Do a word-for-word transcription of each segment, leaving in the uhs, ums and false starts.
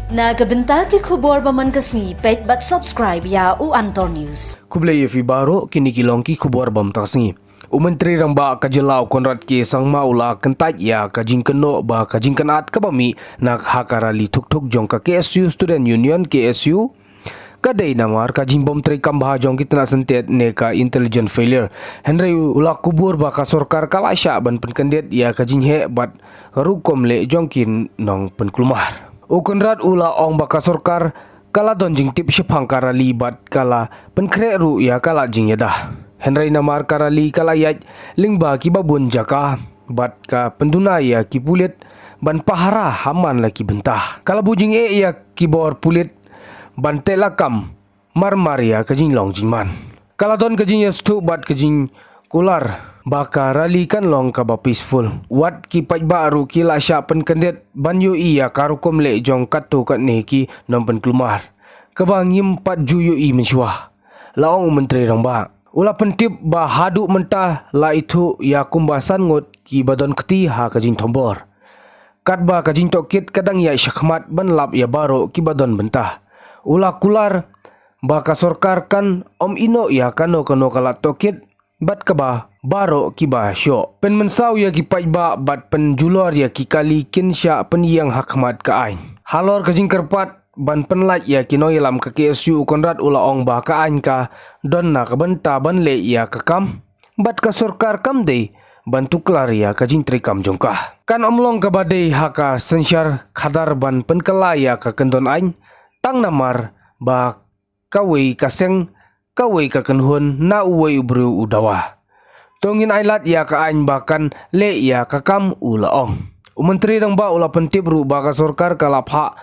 Na ka bynta ki khubor ba man ka sngi, peit bad subscribe ïa u Antor News. Khublei ïa phi baroh, kine ki long ki khubor ba mynta ka sngi. U Myntri Rangbah ka jylla u Conrad K Sangma u la kyntait ïa ka jingkynnoh ba ka jingkynad kaba mih na ha ka rally thuk thuk jong ka K S U Student Union, K S U, ka dei namar ka jingbym treikam bha jong ki tnat syntet ne ka intelligent failure. Hynrei u la kubur ba ka sorkar ka la shah ban pynkyndit ïa ka jingheh bad rukom leh jong ki nongpynkulmar. U Conrad u la ong ba ka sorkar ka la don jingtip shaphang ka rally bad ka la pynkhreh ruh ïa ka lad jingïada. Hynrei namar ka rally ka la ïaid lyngba kiba bun jaka bad ka pynduna ïa ki pulit ban pahara ha man la ki bynta. Ka la buh jingeh ïa ki bor pulit ban teh lakam marmar ïa ka jinglong jingman. Ka la don ka jingïasngewthuh bad ka jingkular ba ka rally kan long kaba peaceful. Wat ki paidbah ruh ki la shah pynkyndit ban ïohi ïa ka rukom leh jong katto katne ki nongpynkulmar kaba ngim pat ju ïohi mynshuwa, la ong u Myntri Rangbah. U la pyntip ba haduh mynta la ithuh ïa kumba san ngut kiba don kti ha ka jingthombor. Katba ka jingtohkit ka dang ïaid shakhmat ban lap ïa baroh kiba don bynta. U la kular ba ka sorkar kan ym ïehnoh ïa kano kano ka lad tohkit bad kaba baroh kiba shoh. Pynmynsaw ïa ki paidbah bad pynjulor ïa ki kali kin shah pynïeng ha khmat ka aiñ. Halor ka jingkyrpad ban pynlait ïa ki nongïalam ka K S U, u Conrad u la ong ba ka aiñ ka don na ka bynta ban leh ïa ka kam bad ka sorkar kam dei ban tuklar ïa ka jingtreikam jong ka. Kan ym long kaba dei ha ka synshar khadar ban pynkylla ïa ka kyndon aiñ tang namar ba kawei ka seng, kawei ka kynhun, na uwei u briew u dawa. To ngin ailad ïa ka aiñ ba kan leh ïa ka kam, u la ong. U Myntri Rangbah u la pyntip ruh ba ka sorkar ka la phah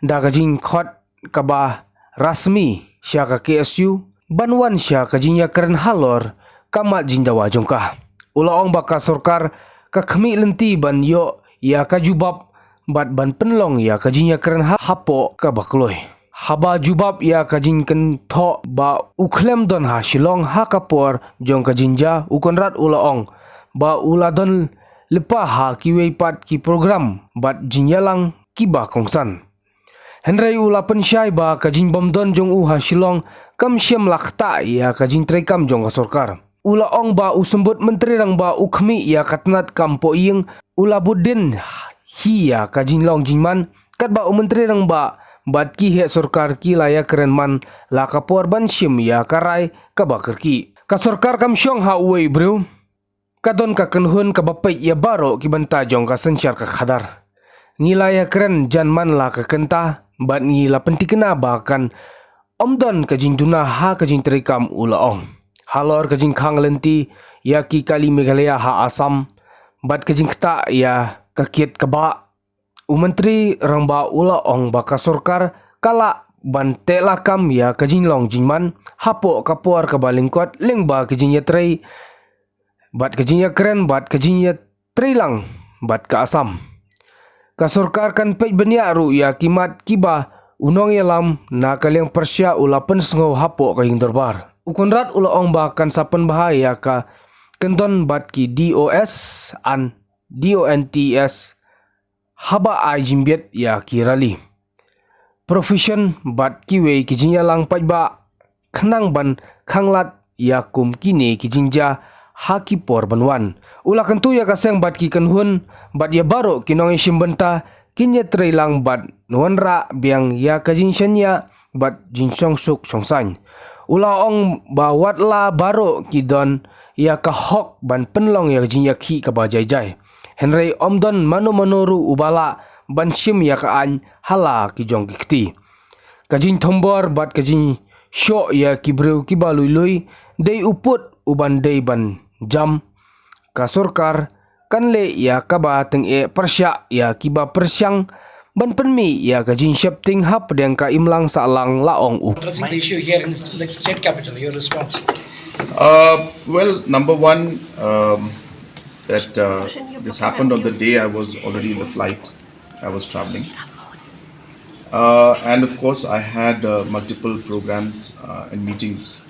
da ka jingkhot kaba rasmi sha ka K S U ban wan sha ka jingïakren halor ka mat jingdawa jong ka. U la ong ba ka sorkar ka khmih lynti ban ïoh ïa ka jubab bad ban pynlong ïa ka jingïakren ha, hapoh kaba kloi. Haba jubab ïa ka jingkynthoh ba u khlem don ha Shillong ha ka por jong ka jingjia, u Conrad u la ong ba u la don lypa ha kiwei pat ki program bad jingïalang kiba kongsan. Hynrei u la pynshai ba ka jingbym don jong u ha Shillong kam shym la ktah ïa ka jingtreikam jong ka sorkar. U la ong ba u Symbud Myntri Rangbah u khmih ïa ka tnat kam pohïing, u la bud dien hi ïa ka jinglong jingman, katba u Myntri Rangbah bad ki heh sorkar ki la ïakren man la ka por ban shim ïa ka rai kaba kyrkieh. Ka sorkar kam shong ha uwei u briew. Ka don ka kynhun kaba peit ïa baroh ki bynta jong ka synshar ka khadar. Ngi la ïakren jan man la ka kynta bad ngi la pyntikna ba kan ym don ka jingduna ha ka jingtreikam, u la ong. Halor ka jingkhang lynti ïa ki kali Meghalaya ha Assam bad ka jingktah ïa ka kit ka bah, u Myntri Rangbah u la ong ba ka sorkar ka lah ban teh lakam ïa ka jinglong jingman hapoh ka por kaba lyngkot lyngba ka jingïatrei bad ka jingïakren bad ka jingïatreilang bad ka Assam. Ka sorkar kan peit bniah ruh ïa ki mat kiba u nongïalam na ka liang pyrshah u la pynsngew hapoh ka ïing dorbar. U Conrad u la ong ba kan sa pynbha ïa ka kyndon bad ki D O S and D O N T S haba ai jingbiet ïa ki rally profession bad kiwei ki jingïalang paidbah khnang ban khanglad ïa kum kine ki jingjia ha ki por ban wan. U la kyntu ïa ka seng bad ki kynhun bad ïa baroh ki nongïashim bynta kin ïatreilang bad wanrah biang ïa ka jingshaniah bad jingshongsuk shongsaiñ. U la ong ba wat la baroh ki don ïa ka hok ban pynlong ïa ka jingïakhih kaba jai jai. Hynrei ym don mano mano ruh uba lah ban shim ïa ka aiñ ha la ki jong ki kti. Ka jingthombor bad ka jingshoh ïa ki briew kiba lui lui dei u pud uban dei ban jam. Ka sorkar kan leh ïa kaba tyngeh pyrshah ïa kiba pyrshang ban pynmih ïa ka jingsheptieng hapdeng ka imlang sahlang, la ong u. Addressing the issue here in the state capital, your response? Uh, well, number one, um, that uh, this happened on the day I was already in the flight. I was traveling. Uh, and of course, I had uh, multiple programs uh, and meetings.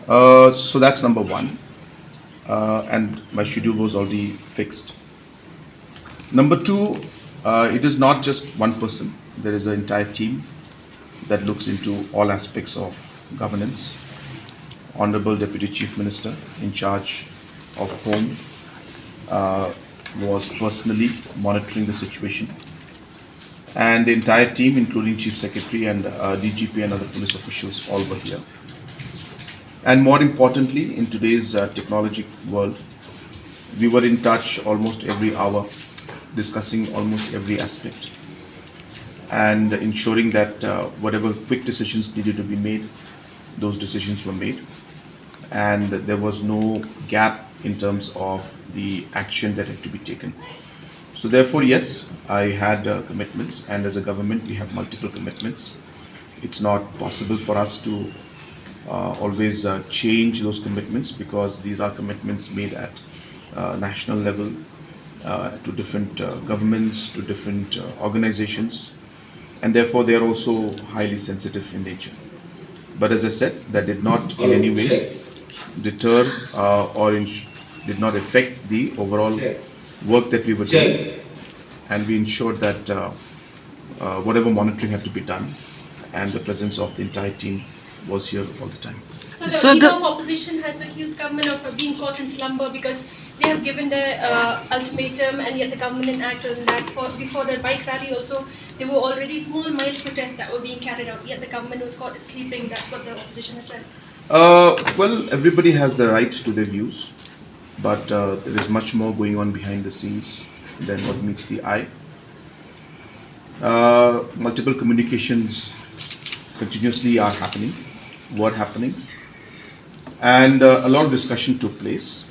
Uh, so that's number one. Uh, and my schedule was already fixed. Number two, uh, it is not just one person. There is an entire team that looks into all aspects of governance. Honorable Deputy Chief Minister in charge of Home uh, was personally monitoring the situation. And the entire team, including Chief Secretary and uh, D G P and other police officials, all were here. And more importantly, in today's uh, technology world, we were in touch almost every hour, discussing almost every aspect and ensuring that uh, whatever quick decisions needed to be made, those decisions were made. And there was no gap in terms of the action that had to be taken. So therefore, yes, I had uh, commitments, and as a government, we have multiple commitments. It's not possible for us to uh, always uh, change those commitments, because these are commitments made at uh, national level uh, to different uh, governments, to different uh, organizations, and therefore they are also highly sensitive in nature. But as I said, that did not in any way deter uh, or ins- did not affect the overall work that we were doing, and we ensured that uh, uh, whatever monitoring had to be done, and the presence of the entire team was here all the time. So the So leader the of opposition has accused government of being caught in slumber because they have given the uh, ultimatum and yet the government didn't act on that. For before the bike rally also, there were already small mild protests that were being carried out. Yet the government was caught sleeping. That's what the opposition has said. Uh, well, everybody has the right to their views, but uh, there is much more going on behind the scenes than what meets the eye. Uh, multiple communications continuously are happening, were happening, and uh, a lot of discussion took place.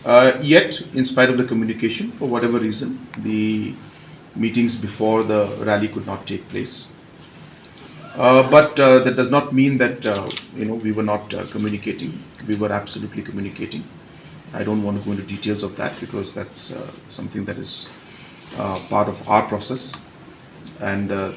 Uh, yet, in spite of the communication, for whatever reason, the meetings before the rally could not take place. Uh, but uh, that does not mean that uh, you know we were not uh, communicating. We were absolutely communicating. I don't want to go into details of that because that's uh, something that is uh, part of our process. And uh,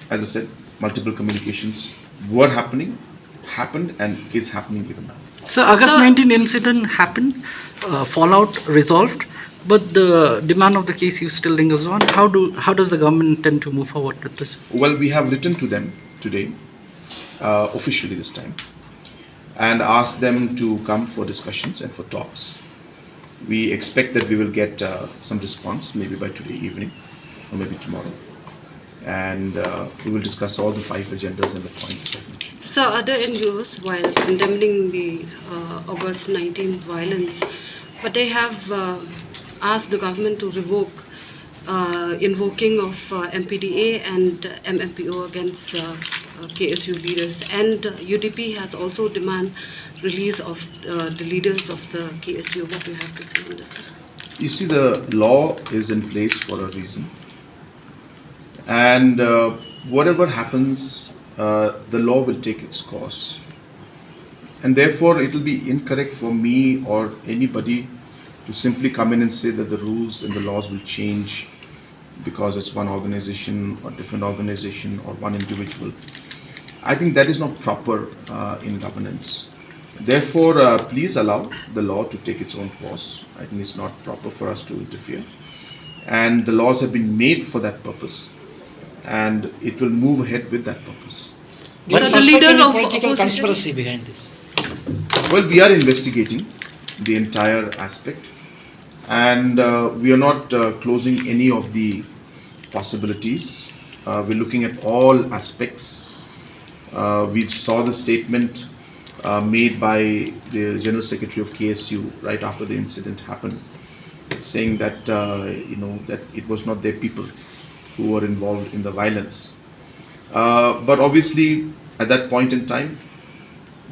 as I said, multiple communications were happening, happened, and is happening even now. So August So- nineteen incident happened, uh, fallout resolved, but the demand of the K S U still lingers on. How do how does the government intend to move forward with this? Well, we have written to them today, uh, officially this time, and asked them to come for discussions and for talks. We expect that we will get uh, some response maybe by today evening or maybe tomorrow. And uh, we will discuss all the five agendas and the points that I mentioned. So other N G Os, while condemning the uh, August nineteenth violence, but they have uh, asked the government to revoke uh, invoking of uh, M P D A and M M P O against uh, uh, K S U leaders. And uh, U D P has also demand release of uh, the leaders of the K S U. What do you have to say on this? You see, the law is in place for a reason. And uh, whatever happens, uh, the law will take its course. And therefore, it will be incorrect for me or anybody to simply come in and say that the rules and the laws will change because it's one organization or different organization or one individual. I think that is not proper uh, in governance. Therefore, uh, please allow the law to take its own course. I think it's not proper for us to interfere. And the laws have been made for that purpose, and it will move ahead with that purpose. So the leader of Political opposition. Conspiracy behind this. Well, we are investigating the entire aspect, and uh, we are not uh, closing any of the possibilities. Uh, we're looking at all aspects. Uh, we saw the statement uh, made by the General Secretary of K S U right after the incident happened, saying that uh, you know that it was not their people who were involved in the violence. Uh, but obviously, at that point in time,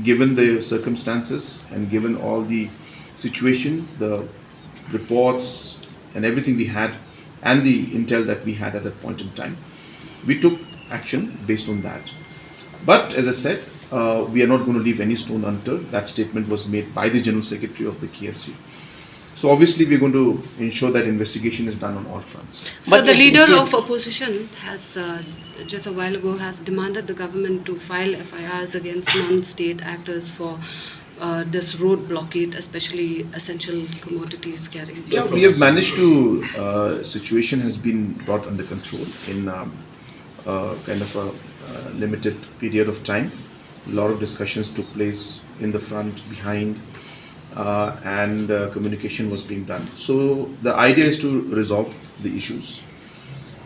given the circumstances and given all the situation, the reports and everything we had, and the intel that we had at that point in time, we took action based on that. But as I said, uh, we are not going to leave any stone unturned. That statement was made by the General Secretary of the K S U. So obviously, we're going to ensure that investigation is done on all fronts. So But the it- leader it- of opposition has uh, just a while ago has demanded the government to file F I Rs against non-state actors for Uh, this road blockade, especially essential commodities carrying. Yeah, we have managed to. Uh, situation has been brought under control in um, uh, kind of a uh, limited period of time. A lot of discussions took place in the front, behind, uh, and uh, communication was being done. So the idea is to resolve the issues.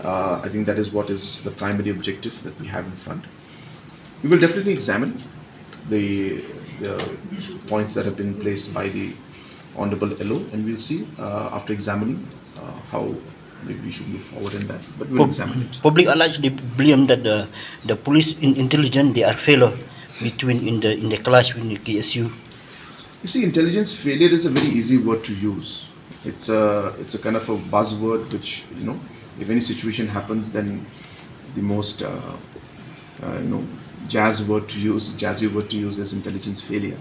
Uh, I think that is what is the primary objective that we have in front. We will definitely examine the, the points that have been placed by the Honorable L O, and we'll see uh, after examining uh, how maybe we should move forward in that. But we'll Pub- examine it. Public allegedly blame that the, the police in intelligence they are failure between in the in the clash with the K S U. You see, intelligence failure is a very easy word to use. It's a it's a kind of a buzzword which, you know, if any situation happens, then the most uh, uh, you know, jazz word to use, jazzy word to use is intelligence failure.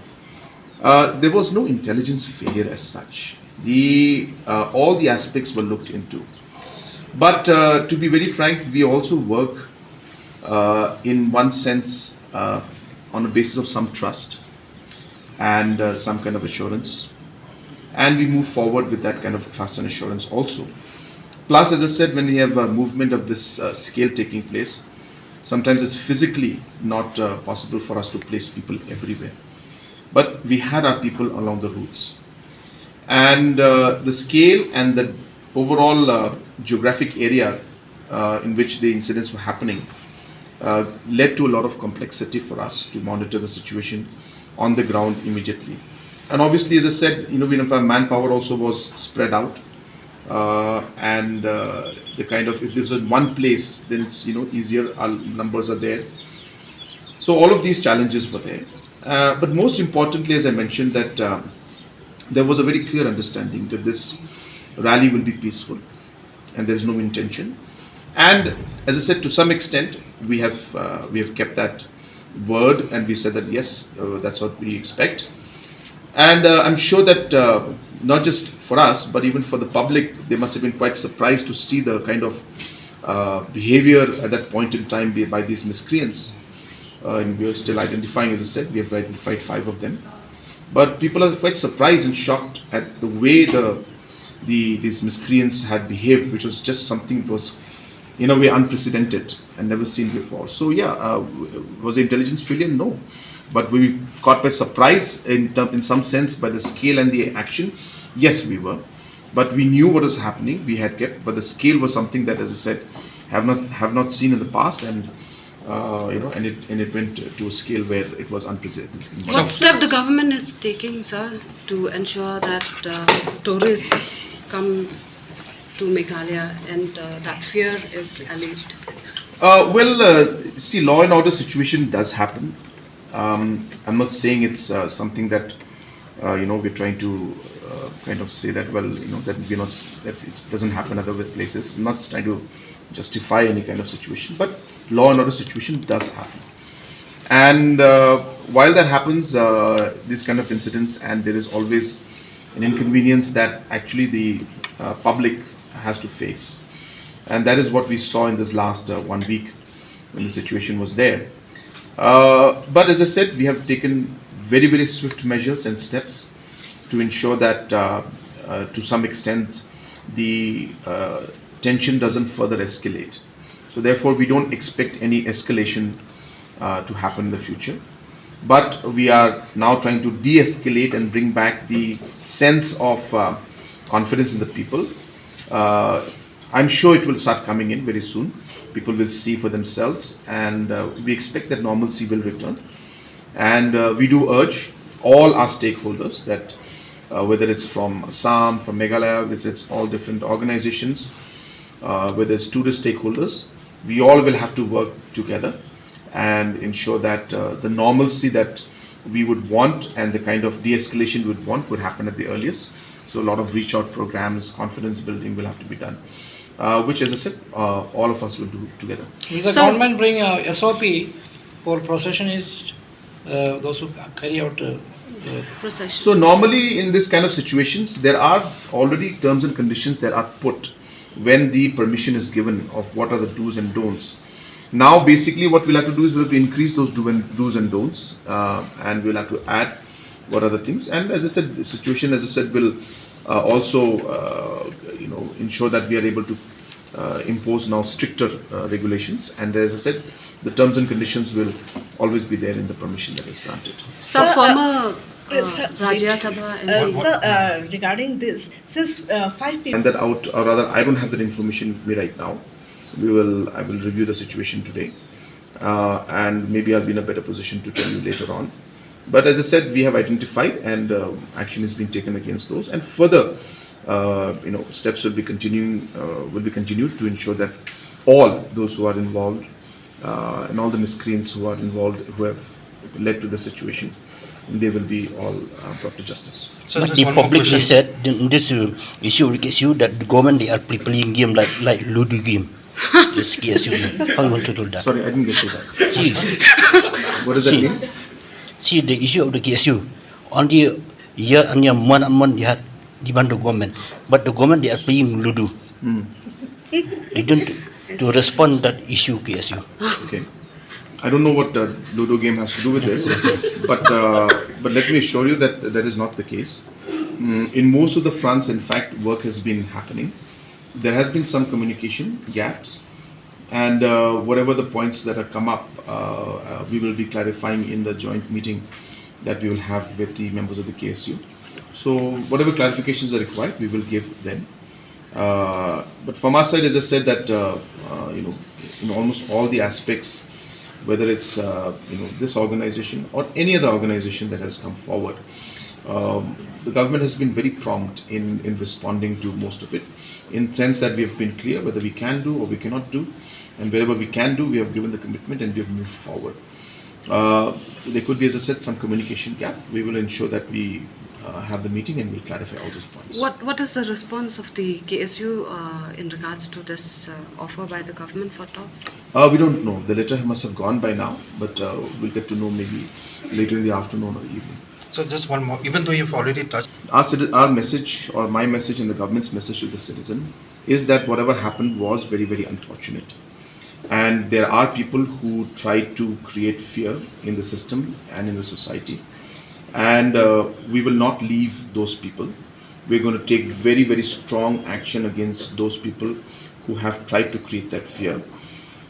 Uh, there was no intelligence failure as such. The uh, all the aspects were looked into, but uh, to be very frank, we also work uh, in one sense uh, on a basis of some trust and uh, some kind of assurance, and we move forward with that kind of trust and assurance also. Plus, as I said, when we have a movement of this uh, scale taking place, sometimes it's physically not uh, possible for us to place people everywhere, but we had our people along the routes, and uh, the scale and the overall uh, geographic area uh, in which the incidents were happening uh, led to a lot of complexity for us to monitor the situation on the ground immediately. And obviously, as I said, you know, we, our manpower also was spread out, uh, and uh, the kind of, if this was one place, then it's, you know, easier. Our numbers are there, so all of these challenges were there. Uh, but most importantly, as I mentioned, that um, there was a very clear understanding that this rally will be peaceful and there's no intention. And as I said, to some extent, we have uh, we have kept that word, and we said that yes, uh, that's what we expect. And uh, I'm sure that uh, not just for us, but even for the public, they must have been quite surprised to see the kind of uh, behavior at that point in time by, by these miscreants. Uh, and we are still identifying, as I said, we have identified five of them. But people are quite surprised and shocked at the way the the these miscreants had behaved, which was just something that was in a way unprecedented and never seen before. So yeah, uh, was the intelligence failure? No, but we were caught by surprise in term, in some sense, by the scale and the action. Yes, we were, but we knew what was happening. We had kept, but the scale was something that, as I said, have not have not seen in the past, and uh, you know, and it and it went to a scale where it was unprecedented. What step the government is taking, sir, to ensure that uh, tourists come to Meghalaya and uh, that fear is allayed? Uh, well, uh, see, law and order situation does happen. Um, I'm not saying it's uh, something that uh, you know, we're trying to uh, kind of say that, well, you know, that we're not, that it doesn't happen other places. I'm not trying to justify any kind of situation, but law and order situation does happen. And uh, while that happens, uh, these kind of incidents, and there is always an inconvenience that actually the uh, public has to face. And that is what we saw in this last uh, one week when the situation was there. Uh, but as I said, we have taken very, very swift measures and steps to ensure that, uh, uh, to some extent, the uh, tension doesn't further escalate. So therefore, we don't expect any escalation uh, to happen in the future. But we are now trying to de-escalate and bring back the sense of uh, confidence in the people. Uh, I'm sure it will start coming in very soon. People will see for themselves, and uh, we expect that normalcy will return. And uh, we do urge all our stakeholders that uh, whether it's from Assam, from Meghalaya, whether it's all different organizations, uh, whether it's tourist stakeholders, we all will have to work together and ensure that uh, the normalcy that we would want and the kind of de-escalation we would want would happen at the earliest. So a lot of reach out programs, confidence building will have to be done, uh, which, as I said, uh, all of us will do together. Will the Sir- government bring a S O P for processionists, uh, those who carry out uh, the Procession. So normally in this kind of situations, there are already terms and conditions that are put when the permission is given of what are the do's and don'ts. Now, basically, what we'll have to do is we'll have to increase those do and, do's and don'ts, uh, and we'll have to add what are the things. And as I said, the situation, as I said, will uh, also uh, you know ensure that we are able to uh, impose now stricter uh, regulations. And as I said, the terms and conditions will always be there in the permission that is granted. Sir, So, former uh, uh, sir, Rajya Sabha Uh, M P. sir, uh, regarding this, since uh, five people And that out, or rather, I don't have that information with me right now. We will, I will review the situation today, uh, and maybe I'll be in a better position to tell you later on. But as I said, we have identified, and uh, action is being taken against those. And further, uh, you know, steps will be continuing, uh, will be continued to ensure that all those who are involved uh, and all the miscreants who are involved, who have led to the situation, they will be all uh, brought to justice. So But just the one more public question. Said in this uh, issue, issue that the government they are playing game like like Ludo game. This K S U. How you want to do that? Sorry, I didn't get to that. See, What does that See. mean? See the issue of the K S U. On the year and year, month and month, they had demand the government, but the government they are playing Ludo. Hmm. They don't to respond that issue K S U. Okay. I don't know what the Ludo game has to do with this, but uh, but let me assure you that that is not the case. Mm, in most of the fronts, in fact, work has been happening. There has been some communication gaps, and uh, whatever the points that have come up, uh, uh, we will be clarifying in the joint meeting that we will have with the members of the K S U. So whatever clarifications are required, we will give them. Uh, but from our side, as I said, that uh, uh, you know, in almost all the aspects, whether it's uh, you know this organization or any other organization that has come forward, um, the government has been very prompt in in responding to most of it. In sense that we have been clear whether we can do or we cannot do, and wherever we can do, we have given the commitment and we have moved forward. Uh, there could be, as I said, some communication gap. We will ensure that we uh, have the meeting and we'll clarify all those points. What what is the response of the K S U uh, in regards to this uh, offer by the government for talks? Uh, we don't know. The letter must have gone by now, but uh, we'll get to know maybe later in the afternoon or evening. So just one more, even though you've already touched, Our, citi- our message, or my message and the government's message to the citizen, is that whatever happened was very, very unfortunate. And there are people who try to create fear in the system and in the society. And uh, we will not leave those people. We're going to take very, very strong action against those people who have tried to create that fear.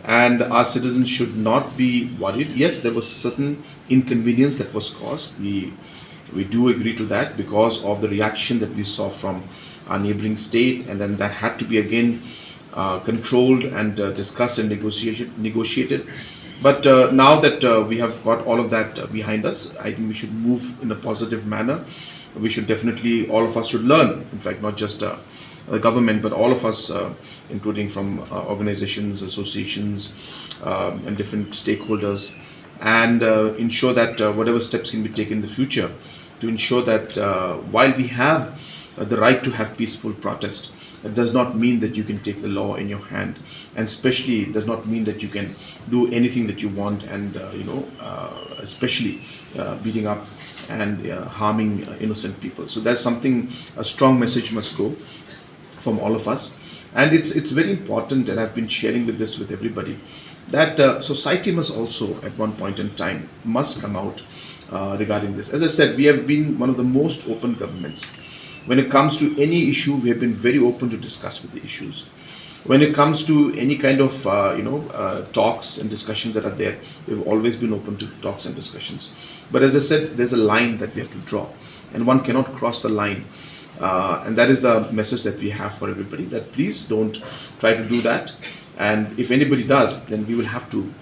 And our citizens should not be worried. Yes, there was certain inconvenience that was caused. We we do agree to that because of the reaction that we saw from our neighboring state, and then that had to be again uh, controlled and uh, discussed and negotiated. Negotiated. But uh, now that uh, we have got all of that uh, behind us, I think we should move in a positive manner. We should definitely, all of us should learn. In fact, not just uh, the government, but all of us, uh, including from uh, organizations, associations, um, and different stakeholders, and uh, ensure that uh, whatever steps can be taken in the future to ensure that uh, while we have uh, the right to have peaceful protest, it does not mean that you can take the law in your hand, and especially does not mean that you can do anything that you want, and uh, you know, uh, especially uh, beating up and uh, harming uh, innocent people. So that's something, a strong message must go from all of us. And it's it's very important, and I've been sharing with this with everybody, that uh, society must also, at one point in time, must come out uh, regarding this. As I said, we have been one of the most open governments. When it comes to any issue, we have been very open to discuss with the issues. When it comes to any kind of uh, you know uh, talks and discussions that are there, we've always been open to talks and discussions. But as I said, there's a line that we have to draw, and one cannot cross the line. Uh, and that is the message that we have for everybody, that please don't try to do that. And if anybody does, then we will have to